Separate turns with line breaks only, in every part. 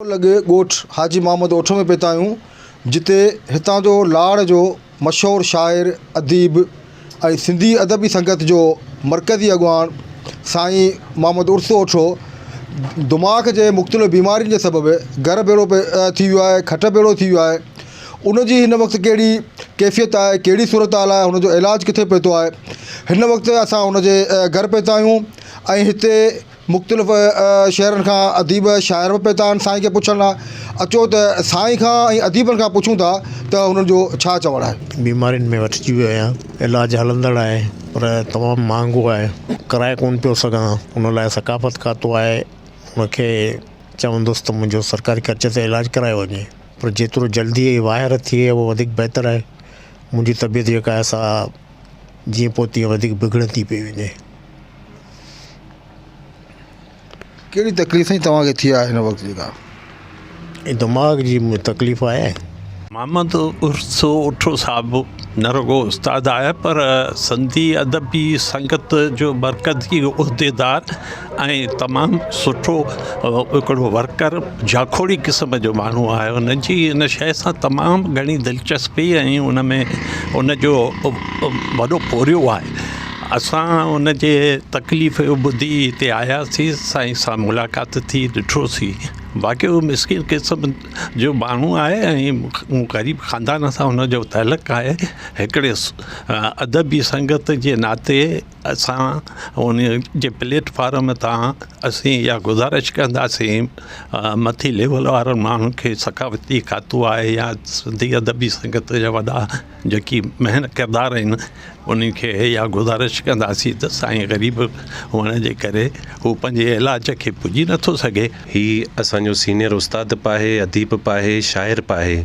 لڳ ڳوٺ حاجي محمد اوٺو ۾ پهتا آهيون جتي هتان جو لاڙ جو مشهور شاعر اديب ۽ سنڌي ادبي سنگت جو مرڪزي اڳواڻ سائين محمد عرس اوٺو دماغ جي مختلف بيمارين جي سبب گهر ڀيڙو ٿي ويو آهي کٽ ڀيڙو ٿي ويو آهي ان جي هن وقت ڪهڙي ڪيفيت آهي ڪهڙي صورت حال آهي هن جو علاج ڪٿي پهتو آهي هن وقت اسان ان جي گهر پهتا آهيون ۽ هتي مختلف شهرن کان اديب شاعر به پهتا آهن سائين کي پڇڻ لاء اچو ته سائين کان ۽ اديبن کان پڇون ٿا ته انهن جو ڇا چوڻ آهي.
بيمارين ۾ وٺجي ويو آهيان علاج هلندڙ آهي پر تمام مهانگو آهي ڪرائي ڪونه پيو سگهان ان لاء ثقافت کاتو آهي ان کي چوندس ته منهنجو سرڪاري خرچ تي علاج ڪرايو وڃي پر جيترو جلدي واهر ٿئي اهو وڌيڪ بهتر آهي منهنجي طبيعت جيڪا آهي سا جيئن پوء تيئن وڌيڪ بگڙندي پئي وڃي.
ڪهڙي تڪليف سائين توهان کي ٿي آهي هن وقت جيڪا؟
دماغ جي تڪليف آهي.
محمد عرس اوٺو صاحب نه رڳو استاد آهي پر سنڌي ادبي سنگت جو مرڪزي عهديدار ۽ تمام سٺو هڪڙو ورڪر جاکوڙي قسم جو ماڻهو آهي ان جي ان شيء سان تمام گهڻي دلچسپي ۽ ان ۾ ان جو وڏو پورهيو آهي اسان ان جي تڪليف جو ٻڌي هتي آياسين سائين سان ملاقات ٿي ڏٺوسين واقعي هو مسڪين قسم جو ماڻهو آهي ۽ غريب خاندان سان ان جو تعلق آهي هڪڙي ادبي سنگت جي ناتي اسان ان جي پليٽ فارم تان اسين اها گذارش ڪنداسين مٿي ليول وارن ماڻهن کي ثقافتي کاتو آهي يا سنڌي ادبي سنگت جا وڏا جيڪي مهن ڪردار آهن انهن کي اها گذارش ڪنداسين ته سائين غريب هئڻ جي ڪري هو پنهنجي علاج کي پڄي نٿو سگهي.
هي اسان جو سينئر استاد به آهي، اديب به آهي، شاعر به آهي.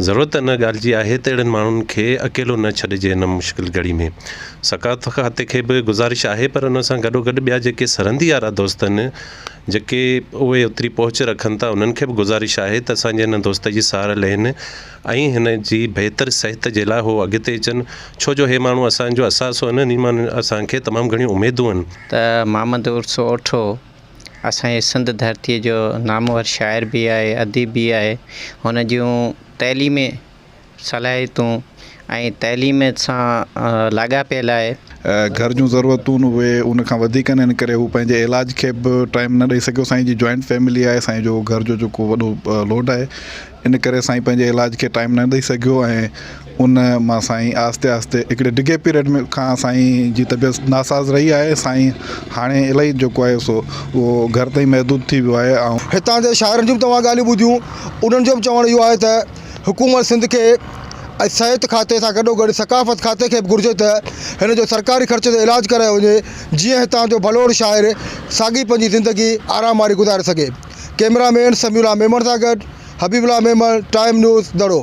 ضرورت ان ڳالهه جي آهي ته اهڙن ماڻهن کي اڪيلو نه ڇڏجي هن مشڪل گهڙي ۾. ثقافت کاتي کي به گذارش آهي پر ان سان گڏوگڏ ٻيا جيڪي سرندي وارا دوست آهن جيڪي اهي اوتري پهچ رکن ٿا انهن کي به گذارش آهي ته اسان جي هن دوست جي سار لهن ۽ هن جي بهتر صحت جي لاء هو اڳتي اچن ڇو جو هي ماڻهو اسان جو اثاثو آهن انهي مان اسان کي تمام گهڻيون اميدون آهن.
ته محمد عرس اوٺو اسان جي سنڌ ڌرتيء جو نامور شاعر به آهي، اديب به آهي. هن جون تعليمي صلاحيتون ۽ تعليم سان لاڳاپيل آهي.
گهر جون ضرورتون اهي ان کان وڌيڪ آهن ان ڪري هو پنهنجي علاج کي به ٽائيم نه ڏئي سگهيو سائين جي جوائنٽ فيملي آهي سائين جو گهر جو جيڪو وڏو لوڊ آهي ان ڪري سائين پنهنجي علاج کي ٽائيم نه ڏئي سگهيو ۽ ان مان سائين آهستي آهستي هڪڙي ڊگهي پيريڊ ۾ کان سائين جي طبيعت ناساز رهي آهي سائين هاڻي الائي جيڪو آهي سو اهو گهر تائين محدود ٿي ويو آهي ۽.
هتان جي شاعرن جون به توهان ڳالهيون ٻڌيون انهن جو به چوڻ اهو آهي ته حڪومت سنڌ کي ۽ صحت کاتي سان گڏوگڏ ثقافت کاتي کي به گهرجي ته هن جو سرڪاري خرچ تي علاج ڪرايو وڃي جيئن هتان جو ڀلوڙ شاعر ساڳي پنهنجي زندگي آرام واري گذاري سگهي. ڪئميرا مين سميع الله ميمڻ سان گڏ حبيب الله ميمڻ، ٽائيم نيوز، دڙو.